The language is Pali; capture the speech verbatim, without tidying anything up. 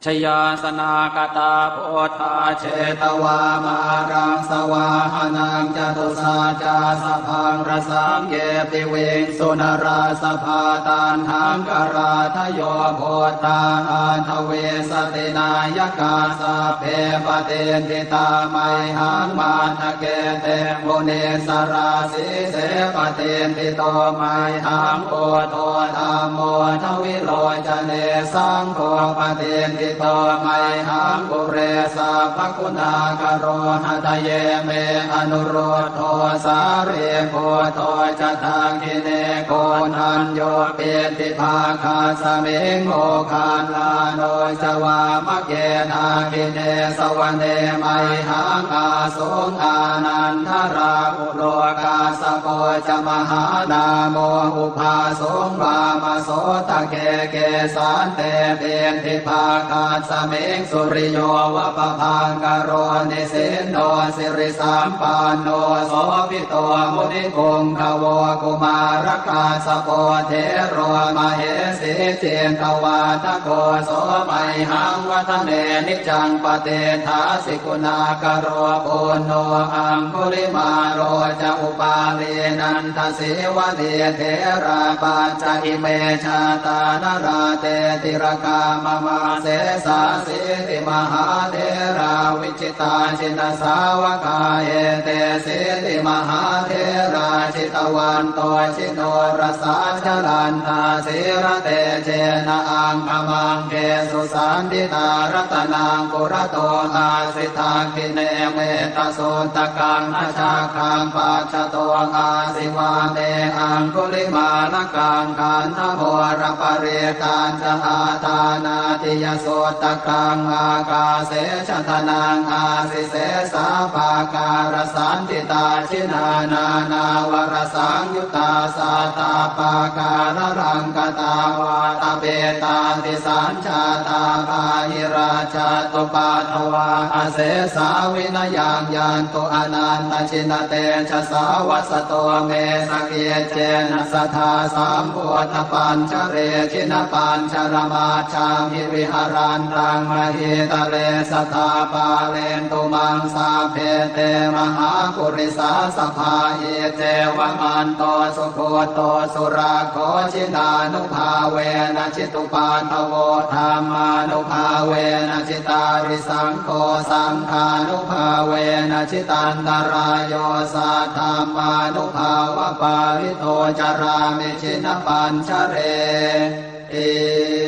Jayāsanāgatā buddhā jetvā māraṃ savāhanaṃ, catusaccāsabhaṃ rasaṃ ye piviṃsu narāsabhā. Taṇhaṅkarādayo buddhā aṭṭhavīsati nāyakā, sabbe patiṭṭhitā mayhaṃ matthake te munissarā. Sīse patiṭṭhito mayhaṃ buddho dhammo dvilocane, saṅgho patiṭṭhito mayhaṃ ure sabbaguṇākaro. Hadaye me anuruddho sārīputto ca dakkhiṇe, koṇḍañño piṭṭhibhāgasmiṃ moggallāno ca vāmake. Dakkhiṇe savane mayhaṃ āsuṃ ānandarāhu lo, kassapo ca mahānāmo ubhāsuṃ vāmasotake. Kesante piṭṭhibhāgasmiṃ suriyo va pabhaṅkaro, nisinno sirisampanno sobhito munipuṅgavo. Kumārakassapo thero mahesī cittavādako, so mayhaṃ vadane niccaṃ patiṭṭhāsi guṇākaro. Puṇṇo aṅgulimālo ca upālī nandasīvalī, therā pañca ime jātā nalāṭe tilakā mama. Sesāsīti mahātherā vijitā jinasāvakā, etesīti mahātherā jitavanto jinorasā, jalantā sīlatejena aṅgamaṅgesu saṇṭhitā. Ratanaṃ purato āsi dakkhiṇe mettasuttakaṃ, dhajaggaṃ pacchato āsi vāme aṅgulimālakaṃ. Khandhamoraparittañca āṭānāṭiyasuttakaṃ, ākāse chadanaṃ āsi sesā pākārasaṇṭhitā. Jinā nānāvarasaṃyuttā sattappākāralaṅkatā, vātapittādisañ jātā bāhirajjhattupaddavā, asesā vinayaṃ yantu anantajinatejasā. Vasato me sakiccena sadā sambuddhapañjare, jinapañjaramajjhamhi viharantaṃ mahītale, sadā pālentu maṃ sabbe te mahāpurisāsabhā. Iccevamanto sugutto surakkho, jinānubhāvena ji tupaddavo, dhammānubhāvena jitārisaṅgho, saṅghānubhāvena jitantarāyo, saddhammānubhāvapālito carāmi jinapañjareti.